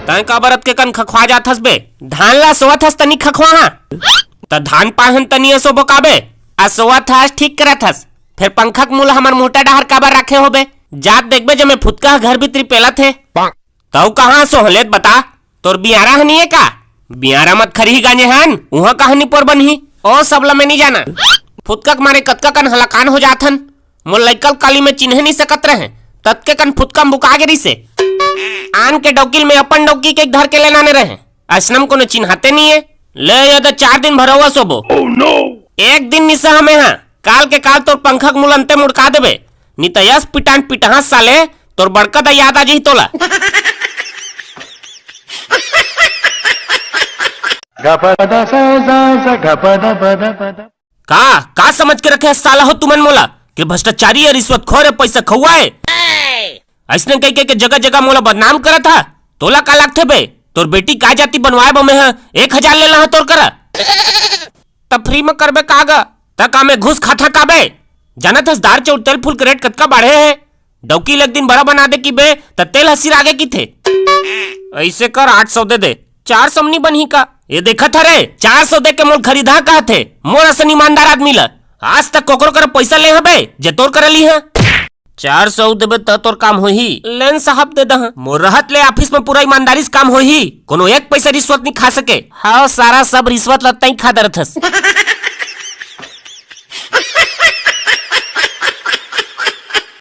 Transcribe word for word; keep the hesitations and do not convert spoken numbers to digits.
तैं काबर अतके कन खखवा जात हस बे? धान ला सोवत हस तनी खखवा हा। त धान पाहन तनी असो बोकाबे, आ सोवत हस ठीक करत हस। फेर पंखा के मुल हमर मुहटा डहर काबर राखे होबे? जात देखबे जमे फुतका ह घर भीतरी पेलत हे। तऊ कहाँ सो हलेत बता? तोर बियारा ह निये का? बियारा मत खरही गांजे हन, उहाँ कहाँ निपोर बनही? ओ सब ल मैं नी जाना। फुतका के मारे कतका कन हलाकान हो जात हन। मोर लइकल काली में चिन्हे नी सकत रहे, ततके कन फुतका म बुका गे रिसे। आन के डौकिल में अपन डौकी के धर के लेना ने रहे। अइसनम कोनो चिन्हाते नी है। ले ये तो चार दिन भरवा सोबो। एक दिन निसा हमें हा, काल के काल तोर पंखा के मुलंते मुड़का देबे। नी त यस पिटान पिटहा साले, तोर बड़का दा याद आ जही तोला। का, का समझ के रखे हस साला हो तुमन मोला? के भ्रष्टाचारी है, रिश्वतखोर है, पैसा खउआ है। अइसने कहि के, के जगह जगह मोला बदनाम करत हा। तोला का लागथे बे? तोर बेटी का जाति बनवाए बर में हा एक हजार लेना हा तोर करा। त फ्री में करबे का गा? त का में घूस खाता का बे? जानत हस दार चाउर तेल फूल के रेट कतका बाढ़े हे? डौकी ल एक दिन बड़ा बना दे कि बे, त तेल ह सिरागे किथे। अइसे कर, आठ सौ दे दे। चार सौ म नी बनही का? ये देखत हरे, चार सौ दे के मोल खरीदहा कहत हे। मोर असन ईमानदार आदमी ल आज तक कोकरो करा पैसा ले हबे, जे तोर करा ली हा। चार सौ देबे त तोर काम होही। लेन साहब, दे दहा। मोर रहत ले ऑफिस में पूरा ईमानदारी से काम होही। कोनो एक पैसा रिश्वत नी खा सके। हाँ, सारा सब रिश्वत ल तई खा डरत हस।